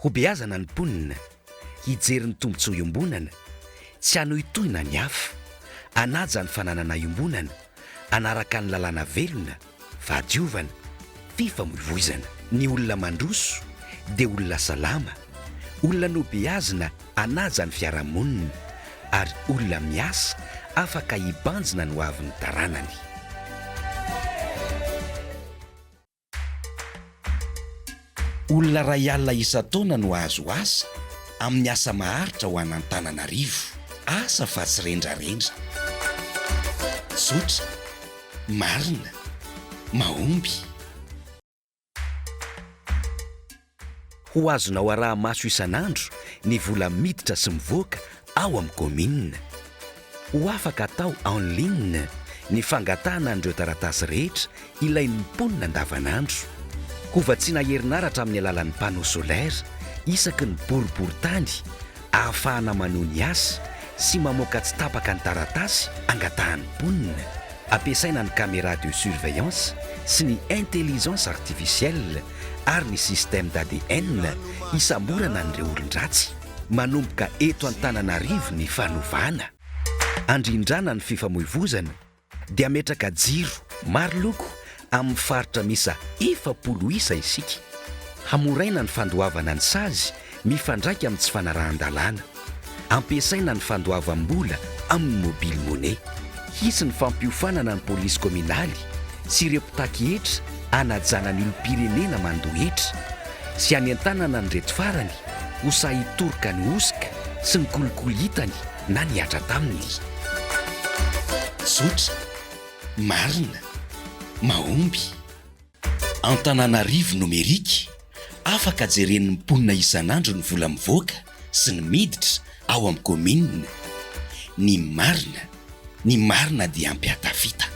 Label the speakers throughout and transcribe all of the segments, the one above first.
Speaker 1: Hobeazana ny mponina, hijery ny tombontsoa iombonana, tsy hanohitohina ny hafa, hanaja ny fananana iombonana, hanaraka ny lalàna velona, fahadiovana, fifamoivoizana. Ny olona mandroso dia olona salama, olona nobeazina hanaja ny fiarahamonina ary olona miasa afaka hibanjina ny hoavin'ny taranany. Olona iray alina isan-taona no hahazo asa amin'ny asa maharitra ho an'Antananarivo. Asa fa tsy rendrarendra. Tsotra. Marina. Mahomby. Ho azonao araha-maso isan'andro ny vola miditra sy mivoaka ao amin'ny kaominina. Ho afaka atao en ligne ny fangatahana an'ireo taratasy rehetra ilain'ny mponina andavanandro. Hovatsiana herinaratra amin'ny alalan'ny panneau solaire isaky ny boriborintany ahafahana manohy ny asa sy mamoaka tsy tapaka ny taratasy angatahan'ny mponina. Ampiasaina ny caméra de surveillance sy ny intelligence artificielle ary ny système d'ADN hisamborana an'ireo olon-dratsy. Manomboka eto Antananarivo ny fanovana. Handrindrana ny fifamoivozana dia hametraka jiro maro loko amin'ny faritra miisa 40 isa isika. Hamoraina ny fandoavana ny sazy mifandraika amin'ny tsy fanarahan-dalàna. Ampiasaina ny fandoavam-bola amin'ny mobile money. Hisy ny fampiofanana ny polisy kaominaly sy ireo mpitaky hetra hanajana ny olom-pirenena mandoa hetra sy hanentanana an'ireto farany ho sahy hitoroka ny hosoka sy ny kolikoly hitany na nihatra taminy. Tsotra, marina, mahomby. Antananarivo nomerika, afaka jeren'ny mponina isan'andro ny vola mivoaka sy ny miditra ao amin'ny kaominina. Ny marina, ny marina dia ampy hahatafita.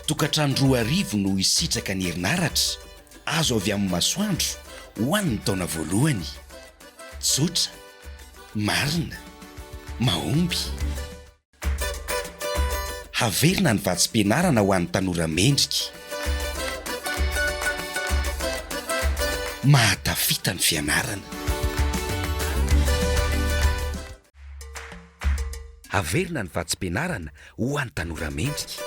Speaker 1: Tokantrano 2000 no hisitraka ny herinaratra azo avy amin'ny masoandro ho an'ny taona voalohany. Tsotra, marina, mahomby. Haverina ny vatsim-pianarana ho an'ny tanora mendrika. Mahatafita ny fianarana. Haverina ny vatsim-pianarana ho an'ny tanora mendrika.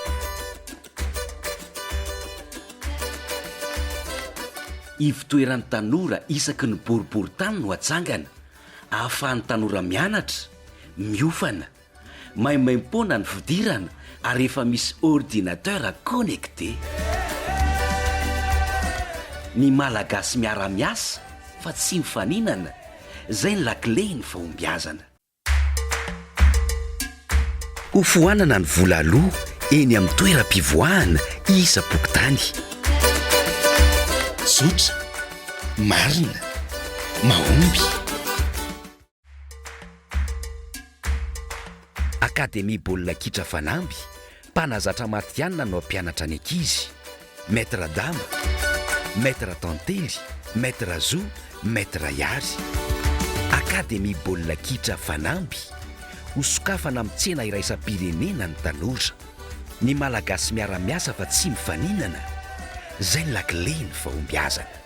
Speaker 1: Ivotoeran'ny tanora isaky ny boriborintany no hatsangana, ahafahan'ny tanora mianatra, miofana. Maimaimpoana ny fidirana ary efa misy ordinateur connecté. Ny Malagasy miara-miasa fa tsy mifaninana, zay ny lakilen'ny fahombiazana. Hofoanana ny vola aloa eny amin'ny toeram-pivoahana isam-pokontany. Tsotra, marina, mahomby. Akademia baolina kitra Fanamby, mpanazatra matihanina no hampianatra ny ankizy. Maître Dama, Maître Tantely, Maître Zo, Maître Yary. Akademia baolina kitra Fanamby, hosokafana amin'ny tsena iraisam-pirenena ny tanora. Ny Malagasy miara-miasa fa tsy mifaninana, izay ny lakilen'ny fahombiazana.